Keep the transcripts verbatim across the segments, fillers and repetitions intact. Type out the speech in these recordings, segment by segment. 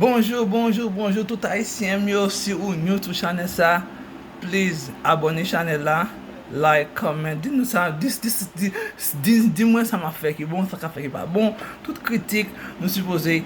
Bonjou, bonjou, bonjou tout Ayisyen m yo. Si ou new sou chanèl sa, please abòne chanèl la, like, comment, di nou sa, di, di, di, di, di mwen sa m ap fè ki bon, sa k ap fè ki pa bon. Tout kritik, nou sipoze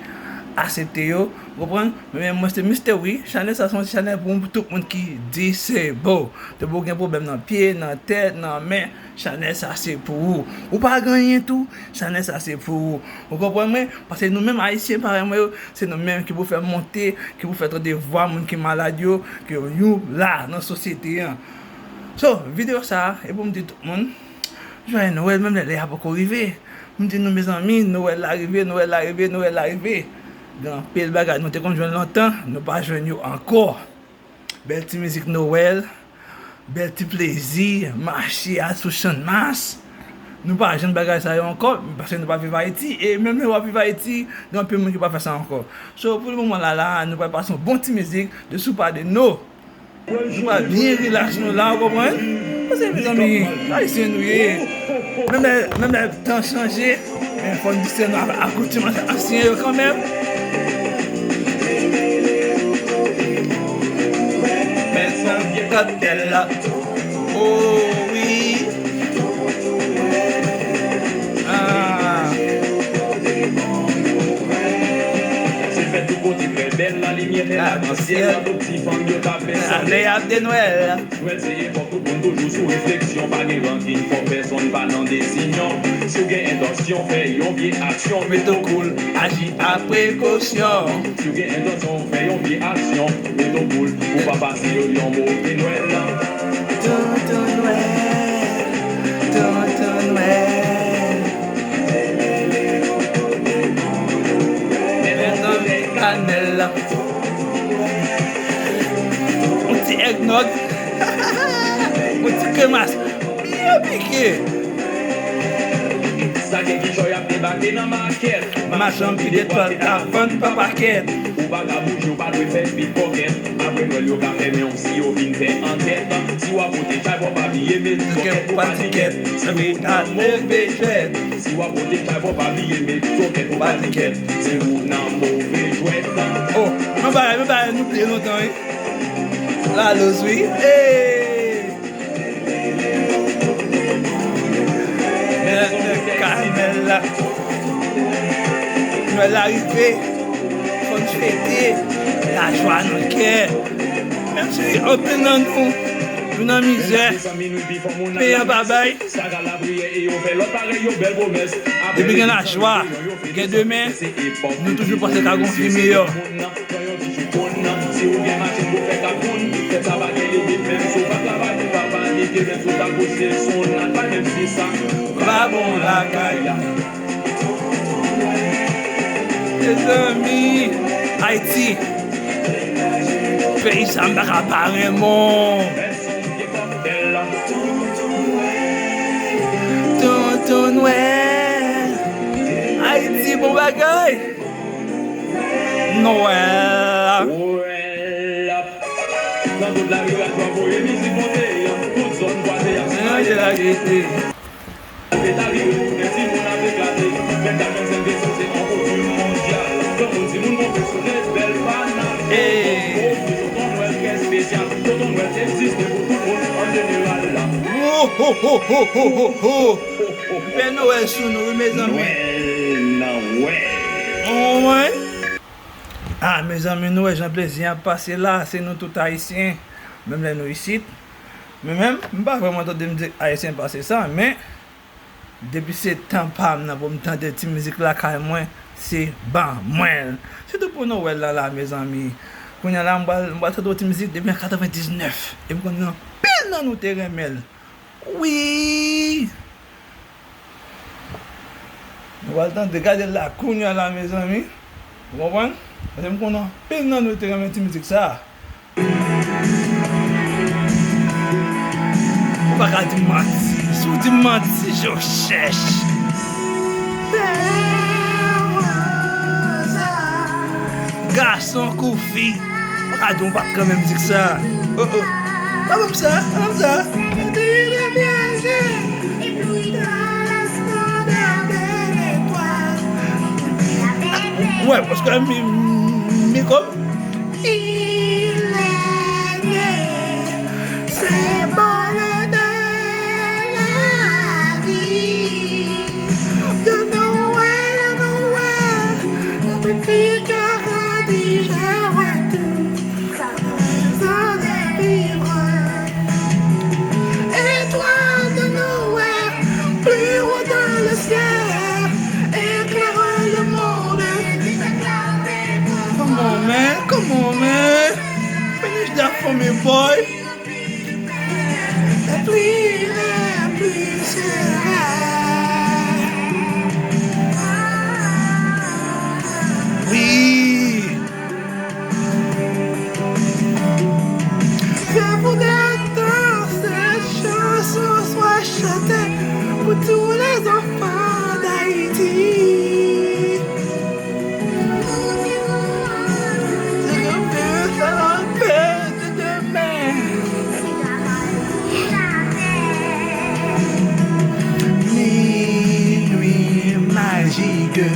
asepte yo, ou konprann? Men mwen se Mister Wi, chanèl sa se yon chanèl pou tout moun ki disabled. Depi w gen pwoblèm nan pye, nan tèt, nan men, chanèl sa se pou ou. Ou pa gen anyen tou, chanèl sa se pou ou. Ou konprann mwen? Paske nou menm Ayisyen parèy mwen yo, se nou menm ki pou fè monte, ki pou fè tande vwa moun ki malad yo, ke nou la nan sosyete an. So, videyo sa, e pou m di tout moun, jwaye Nwèl, menm lè lè a poko rive. M di nou, mezanmi, Nwèl la rive, Nwèl la rive, Nwèl la rive. Gen anpil bagay nou te konn jwenn lontan, nou pa jwenn yo ankò. Bèl ti mizik Nwèl, bèl ti plezi, mache al sou Channmas. Nou pa jwenn bagay sa yo ankò, paske nou pa viv Ayiti, e menm lè w ap viv Ayiti, gen anpil moun ki pa fè sa ankò. So, pou le moman la, la, nou pral pase yon bon ti mizik de Sou Pa de No. Nou pral byen relax nou la, ou konprann? Paske, mezanmi, Ayisyen nou ye. Menm lè, menm lè tan chanje, men fò n di se nou ak, ak koutim ansyen yo kanmenm. Men sa vye kòktèl la. Oh wi. Ah. Se fèt tou kote trè bèl, la limyè fè lakansyèl, tout ti fanm yo t ap fè solèy. Lè y ap de Nwèl. Nwèl se epòk tout moun toujou sou refleksyon, pa gen rankin, fò pèsonn pa nan dezinyon. Si w gen entansyon, fè yon vye aksyon, mete w koul, aji ak prekosyon. Si w gen entansyon, fè yon vye aksyon, mete w koul, pou pa pase yon move Nwèl. Tonton Nwèl, Tonton Nwèl. Men zanmi kanèl la. Yon ti ègnòg. Yon ti kremas byen pike. Sa gen kichòy ap debake nan makèt. Machann pye de twal ap vann pa pakèt. Ou pa ka bouje, ou pa dwe fè pikpòkèt. Apre Nwèl yo ka fèmen w si yo vin fè ankèt. Si w ap pote chay, fò w pa bliye met sokèt pou pa di kèt. Si w nan move jwèt. Si w ap pote chay, fò w pa bliye met sokèt pou pa di kèt. Si w nan move jwèt. Oh, men bagay, men bagay nou bliye lontan, wi. Laloz, wi. Hey! Nèg, nèg kanèl la. Nwèl la rive. Fò n fete. Lajwa nan kè. Menm si anpil nan nou, nou nan mizè, peyi an pa bay. Depi gen lajwa, gen demen, nou toujou panse ka gon vi meyè. Pran yon ti chifon nan, si w gen machin pou fè kapoun, fè sa pa gen limit, menm si w pa travay, pa panike, menm si w ta kouche sou nat, pa menm si sa pa bon lakay. Mezanmi, Ayiti, peyi sa m pa ka pa renmen w. Tonton Nwèl, Ayiti bon bagay. Nwèl. Nan tout lari, radyo ap voye mizik monte, tout zòn bwaze y ap simaye lagete. Peta rive tounen, timoun ap eklate. Vennkat vennsenk desanm se yon koutim mondyal. Granmoun, timoun, pwofesyonèl, bèl fanatik. Hey! Tonton Nwèl trè espesyal. Tonton Nwèl egziste pou tout moun an jeneral la. Ho, ho, ho, ho, ho, ho, ho. Pè Nwèl sou nou, wi, mezanmi. Nwèl nan wè. Anmwey. Ah, mezanmi, nou wè jan plezi an ap pase la, se nou tout Ayisyen, menm lè nou isit. Men menm, m pa vrèman tande mizik ayisyen pase sa, men depi se tan pa m nan pou m tande ti mizik lakay mwen, se ban mwen l. Sitou pou Nwèl la, la, mezanmi. Kounye a la, m pral, m pral tande yon ti mizik depi an katrevendiznèf. E m konn gen anpil nan nou te renmen l. Wi! Nou pral tande, gade l la, kounye a la, mezanmi. Ou konprann? Paske m konn anpil nan nou te renmen ti mizik sa. Ou pa ka di m manti. Si w di m manti, je w chèch. Gason kou fi. Mwen ka di w pa t renmen mizik sa. Oh, oh. Pa ban m sa, pa ban m sa. Wè, paske mi, mi Il est né, symbole de la vie. De Noël à Noël, notre petit cœur grandit de retour. Sa de vivre. Étoile de Noël, plus haut dans le ciel, éclaire le monde. Come on, man. Come on, man. Finish that for me, boy. La pluie n'est plus sereine. Oui. Je voudrais que cette chanson soit chantée pour tous les enfants d'Haïti. Je veux que ça rappelle de demain. Minuit magique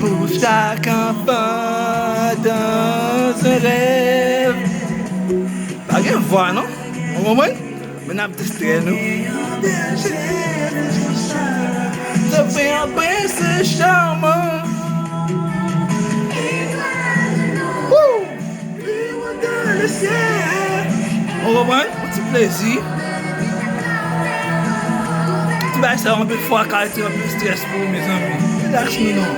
pour chaque enfant dans un rêve. Pa gen vwa, non? Ou konprann? Men n ap distrè nou. Sa fè anpil se chanman. Woo! Ou konprann? Yon ti plezi. Ti bagay sa yo anpil fwa ka retire anpil strès pou ou, mezanmi. Rilaks nou non.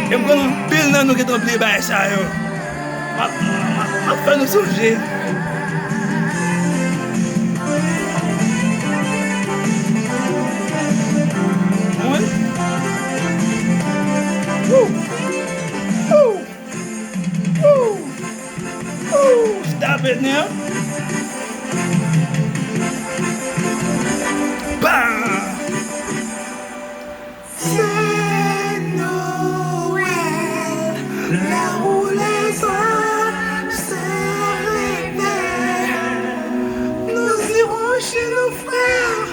E m konnen anpil nan nou gentan bliye bagay sa yo. M ap, m ap, m ap fè nou sonje. Mwen? Woo! Woo! Woo! Woo! Stop it now! Bam! C'est Noël, là où les hommes se réveillent. Nous irons chez nos frères.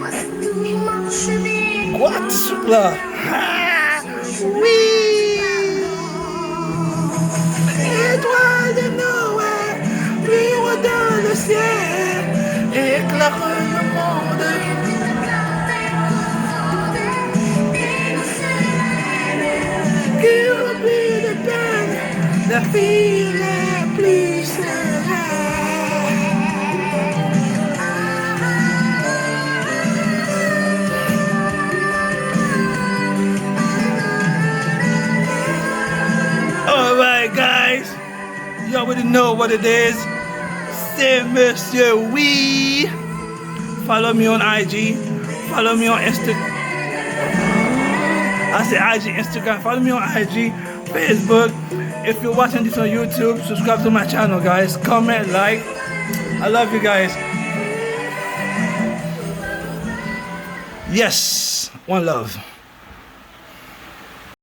Voici tout mon chemin. Kwa ti soup la? Ha! Oui! Étoile de Noël, plus haut dans le ciel, éclaire le monde. Qui oublie de peine, la vie n'est plus sereine. Alright, guys. You already know what it is. C'est Monsieur Oui. Follow me on I G. Follow me on Insta. I say I G, Instagram. Follow me on I G, Facebook. If you're watching this on YouTube, subscribe to my channel, guys. Comment, like. I love you guys. Yes, one love.